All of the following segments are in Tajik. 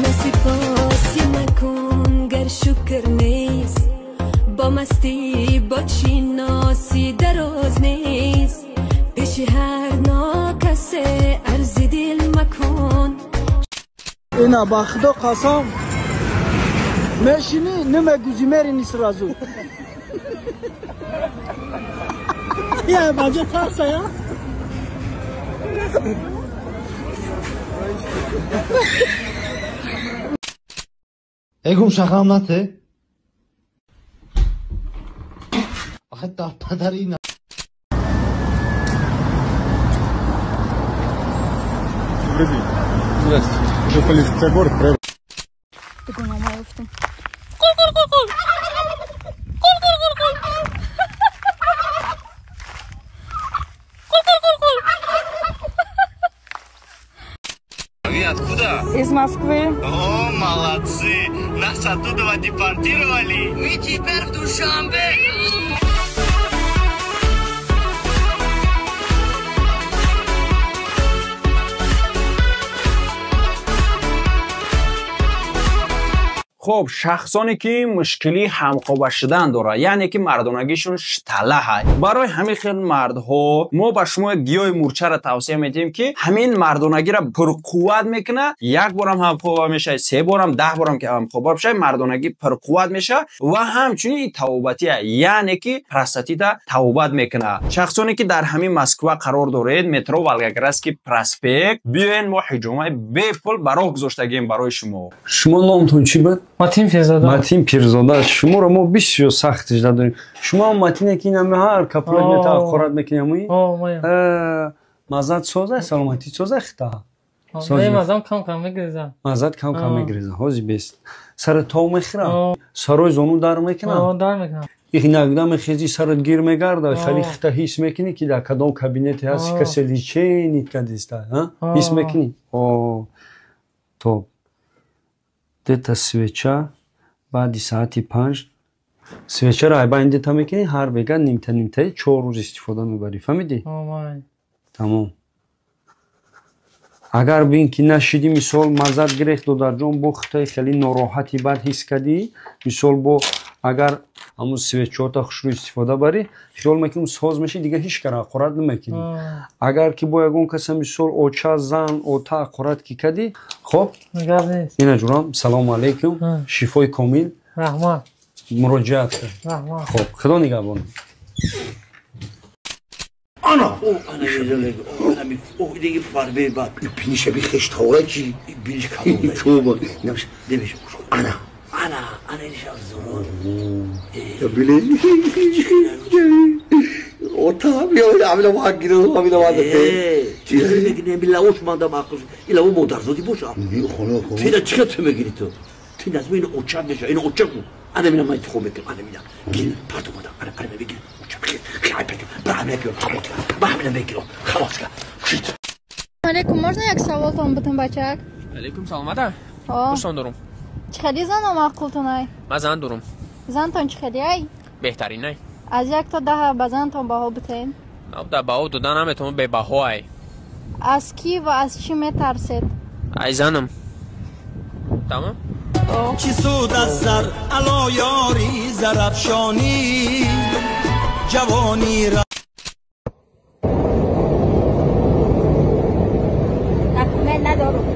نسپاسی مکن گر شکر نیست، با مستی با چیناسی دراز نیست، پیش هر ناکس عرض دل مکن. اینا با خدا قسم میشینی نمیگوزی میری نیست رازو. یا بچه ترسه یا؟ Egum şakam nate. Hatta padarina. Здравствуйте. Уже полиция город проверил. Вы откуда? Из Москвы. О, молодцы! Нас оттуда депортировали. Мы теперь в Душанбе. Хоб, шахсоне ки мушкили ҳамхоба шудан дорад, яъне ки мардонагишон шталаҳай. Барои ҳамин хел мардҳо мо ба шумо гиёҳи мурчаро тавсия медиҳем, ки ҳамин мардонагиро пурқувват мекунад. Як борам ҳамхоба мешавад, се борам, 10 борам ки ҳамхоба бишавад, мардонагӣ пурқувват мешавад ва ҳамчунин тавобатия, яъне ки простатита тавобат мекунад. Шахсоне ки дар ҳамин Москва қарор доред, метро Волгоградский проспект, биёен, мо ҳиҷомаи бепул ба роҳ гузоштагием барои шумо. Шумо номтон чӣ буд? Матин Пирзода. Матин Пирзода. Шуморо мо бисёр сахт тижда дорем. Шумо ҳам Матине ки инаме ҳар капулак мета қорат мекунӣ ҳамои? Маззат соза, саломатӣ соза хита. Не, мазам кам кам мегиреза. Маззат кам кам мегиреза. Ҳози бест. Сара тов мехӯра? Сарои зону дар мекунад? О, дар мекунад. Их иногда мехези сарат гир мегарда, хали хита ҳис мекунӣ ки дар кадом кабинете ҳасти, касе лечение кардиста, ҳис мекунӣ? О, топ. Дета свеча баъди саати 5 свечаро айбайн дета мекунӣ, ҳар бега нимта нимтаи 4 рӯз истифода мебарӣ. Фаҳмидӣ? Тамом. Агар бин ки нашидӣ, мисол маззат гирехт, додарҷон, бо хитаи хеле нороҳати бад ҳис кардӣ, мисол бо агар ҳамун свечаҳота хушрӯ истифода барӣ, хиёл мекунӣ соз мешӣ, дига ҳеҷ кара аққорат намекунӣ. Агар ки бо ягон каса, мисол оча, зан, ота аққорат ки кардӣ, хоб, ина ҷурам, салому алайкум, шифои комил, раҳмат, муроҷиат кар. Хоб, худо нигаҳбон. Ана, ана ана о диги фарбе бад. Пиниша би хештора чи биниш калон. Тоба. Демеш. Ана. Ана, ана иша зон. Я биле. Ота биё амила вагиро амила вадате. Чи мегине била ош манда мақус. Ила о модарзоди боша. Хона хона. Тина чика ту мегири ту? Тина аз ин оча меша, ин оча ку. Ана мина май тхо мекунам, ана мина. Гир, парту мада, ана ана мегир. Алейкум, можно як саволтон бутун, бачак? Алейкум салом, ада. Дӯстон дорум. Чӣ хели зано маъқултон ай? Ман зан дорум. Зантон чӣ хели ай? Беҳтарин ай. Аз 1 то 10 ба зантон баҳо бутен? Да баҳо дода наметавонам, бебаҳо ай. Аз кӣ ва аз чӣ метарсед? Ай занам. Тамом? Чӣ суд аз зар ало ёри зарафшонӣ ҷавонӣ. Документ надорум.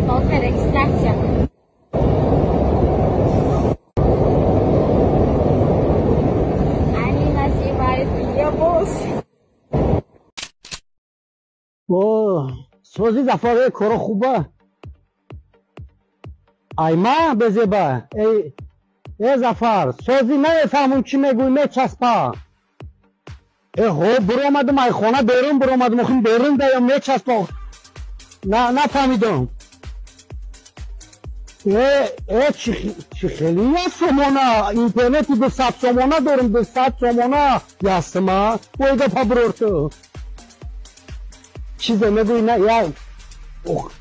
Только регистрация. Они называют ее босс. О, сози Зафар, коро хуба. Ай ма безеба. Эй, э Зафар, сози намефаҳмум чӣ мегӯй, мечаспа. Э ҳо, биромадам ай хона берун биромадам, охин берун даям мечаспа. На, нафаҳмидам. Э, э чӣ хели як сомона, интернети 200 сомона дорум, 200 сомона ястма. Ой гапа бирор ту. Чизе мегӯй на я. Ох.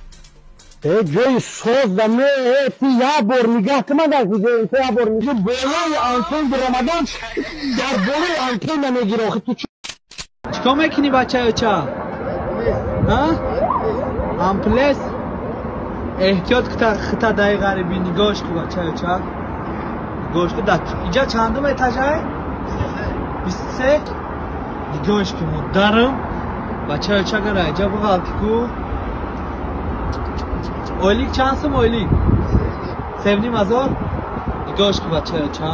Э ҷои соз да не, э ти як бор нигаҳ кунад аз ҷои ту як бор нигаҳ болои антен биромадан дар болои антенна мегирӣ охи ту. Чикор мекунӣ, бачаёча? Амплес эҳтиёт хита даи ғариби нигоҳш ку бачаюча. Нигоҳш ку иҷа чандум этажай? 23. Нигоҳш ку модарам. Бачаюча гара иҷа буғалти ку. Ойлик чанд сум ойлик? 7,5 ҳазор? Нигоҳш ку бачаюча.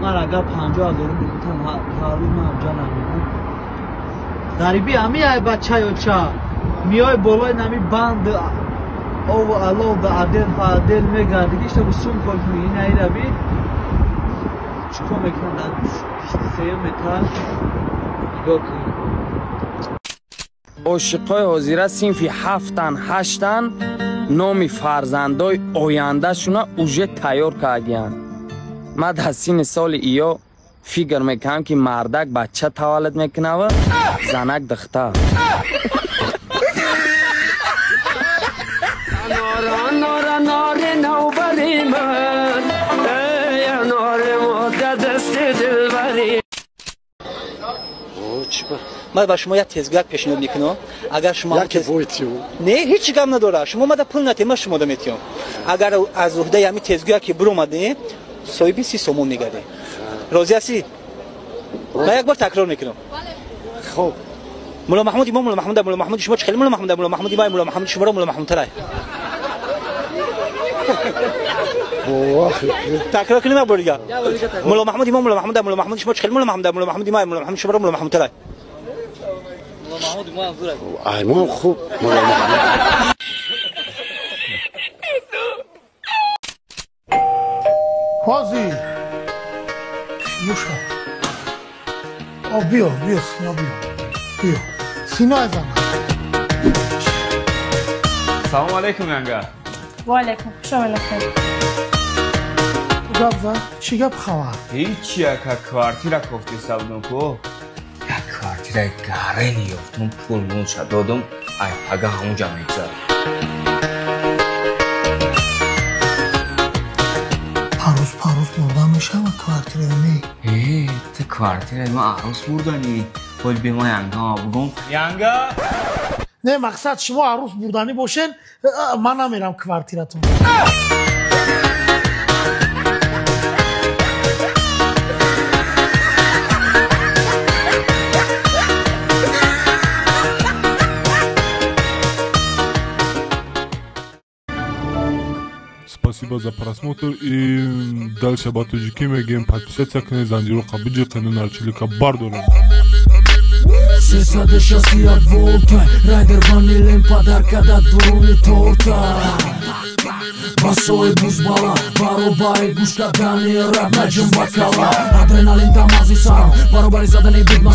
Ман агар 50 ҳазор мебутам ҳар рӯз ман ҳамҷа намебуд. Ғариби ҳами ай бачаюча. Миёй болои нами банд ову алов да адел па адел мегарди гишта бу сум кор кунӣ ин айра би чӣ кор мекунад дар 23 этаж нигоҳ кун. Ошиқҳои ҳозира синфи 7-тан 8-тан номи фарзандои ояндашуна уже тайёр кардиянд. Ман дар синни соли иё фикр мекунам ки мардак бача таваллуд мекунава, занак духтар. Ман ба шумо як тезгӯяк пешниҳод мекунам. Агар шумо не, ҳеҷ гап надора. Шумо мада пул натем, ман шумода метиҳам. Агар аз уҳдаи ҳамин тезгӯяк ки биромадем, соҳиби 30 сомон мегардем. Розӣ ҳастӣ? Ман як бор такрор мекунам. Хоб. Мулло Маҳмуди мо Мулло Маҳмуда, Мулло Маҳмуди шумо чӣ хеле Мулло Маҳмуда, Мулло Маҳмуди май, Мулло Маҳмуди шуморо Мулло Маҳмудтарай. Такрор кунем як бор дигар. Мулло Маҳмуди мо Мулло Маҳмуда, Мулло Маҳмуди шумо чӣ хеле Мулло Маҳмуда, Мулло Маҳмуди май, Мулло Маҳмуди шуморо Мулло Маҳмудтарай. Ай мо хуб Мулло Маҳмуд. Ҳозир юша. О биё, биё Сино биё. Биё. Сино азам. Салом алейкум янга. Ва алейкум. Хуш омадед. Гап зад? Чӣ гап хабар? Ҳеҷ яка квартира кофтеса будам ку. Як квартираи гарени ёфтум, пул мулша додум, ай пага ҳамунҷа мегзарам. Арӯс парӯс бурда мешавад квартираи не? Э, ту квартираи ма арӯс бурданӣ? Ҳол бе ма янга бугум. Янга? Не, мақсад шумо арӯс бурданӣ бошен, ман намерам квартиратон. Спасибо за просмотр и дальше ба тоҷикӣ мегӯем подписаться кунед, занҷироқа биҷиқену нарчилика бардорем. 361 волта райдер ванилем подарка да дуруни торта басои бузбала баробари гӯш кардани раб наҷум ба кала адреналин дар мағзи сарам баробари задани бигма.